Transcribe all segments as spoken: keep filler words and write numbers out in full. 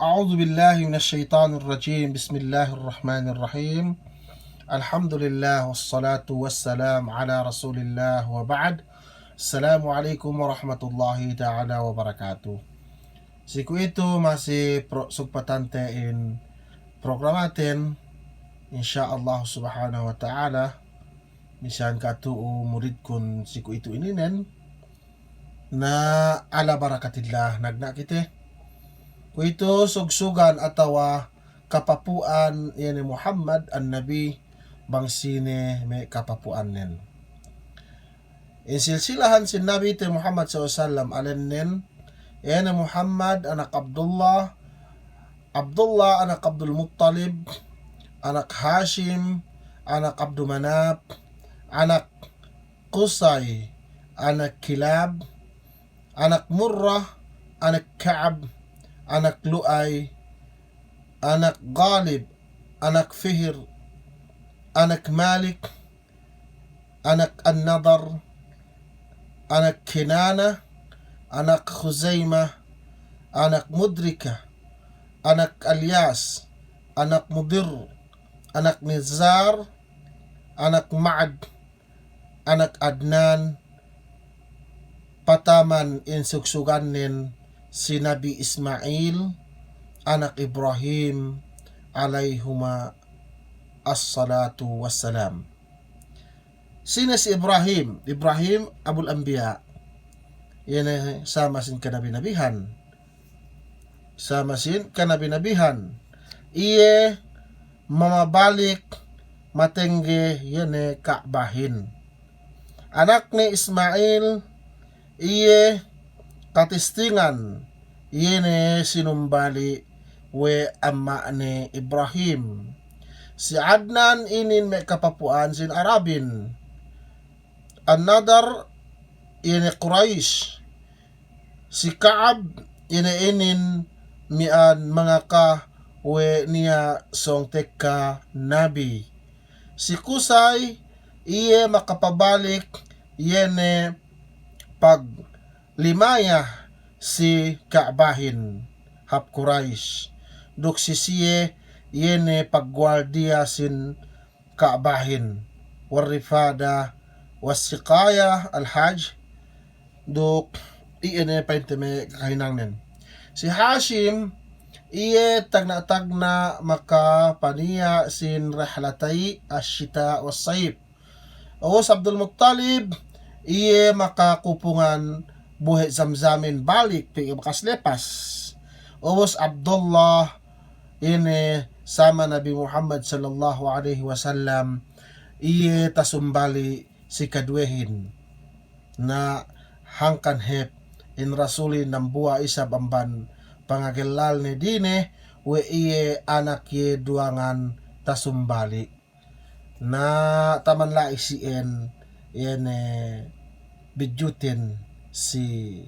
أعوذ بالله من الشيطان الرجيم. بسم الله الرحمن الرحيم. الحمد لله والصلاة والسلام على رسول الله وبعد. السلام عليكم ورحمة الله تعالى وبركاته. Si kuwe'itu masi pro-, sugpatante in programaten, insya Allah subhanahu wa ta'ala, misan katu'u muridkun si kuwe'itu ininen, na ala barakatillah nagna' kite. Kuwe'itu sugsugan atawa kapapu'an iye ne Muhammad an-Nabi, bang sine me' kapapu'annen. In silsilahan sin Nabite Muhammad sallallahu alaihi wasallam alennen, iye ne Muhammad anak Abdullah, Abdullah anak Abdul Muttalib, anak Hashim, anak Abdu Manaf, anak Qusay, anak Kilab, anak Murrah, anak Ka'ab, anak Lu'ay, anak Ghalib, anak Fihr, anak Malik, anak An-Nadar, anak Kinana, anak Khuzaimah, anak Mudrika, anak Ilyas, anak Mudir, anak Nizar, anak Ma'ad, anak Adnan, pataman in sugsugannen si Nabi Ismail, anak Ibrahim, alaihuma assalatu wassalam. Sine si Ibrahim? Ibrahim Abul Anbiya. Iye ne sama sin kanabi-nabihan. Sama sin kanabi-nabihan. Iye mamabalik matengge iye ne Ka'bahin. Anakne Ismail, iye katistingan, iye ne sinumbali' we' amma'ne Ibrahim. Si Adnan inin me' kapapu'an sin Arabin. An-Nadar, iye ne Quraysh. Si Ka'ab, iye ne inin miya'an mangaka we' niya' sōng tekka nabi. Si Qusay, iye makapabalik, iye ne paglimaya si Ka'bahin hap Quraysh. Duk si siye, iye ne pagguwardiya sin Ka'bahin, war-rifada, was-siqaya, al-hajj, duk iye ne pa'inte me' kahinangnen. Si Hashim, iye tagna'-tagna' makapaniya' sin rihlatayi ash-shita was-sayf. Ubus Abdul Muttalib, iye makakupungan buhe' Zamzamin balik pegge' bakas lepas. Ubus Abdullah, ine sama Nabi Muhammad sallallahu alaihi wasallam, iye tasumbali' si kaduwehin. Na hangkan hep in Rasulin dambuwa' isab amban pangagellalne dine we' iye anak iye duwangan tasumbali'. Na taman la'i si'en iye ne bidjutin si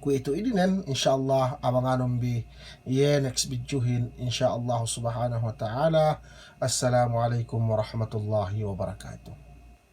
kuwe'itu ininen, insya Allah abanganun bi iye next bidjuhin, insya Allah subhanahu wa ta'ala. Assalamu alaikum warahmatullahi wabarakatuh.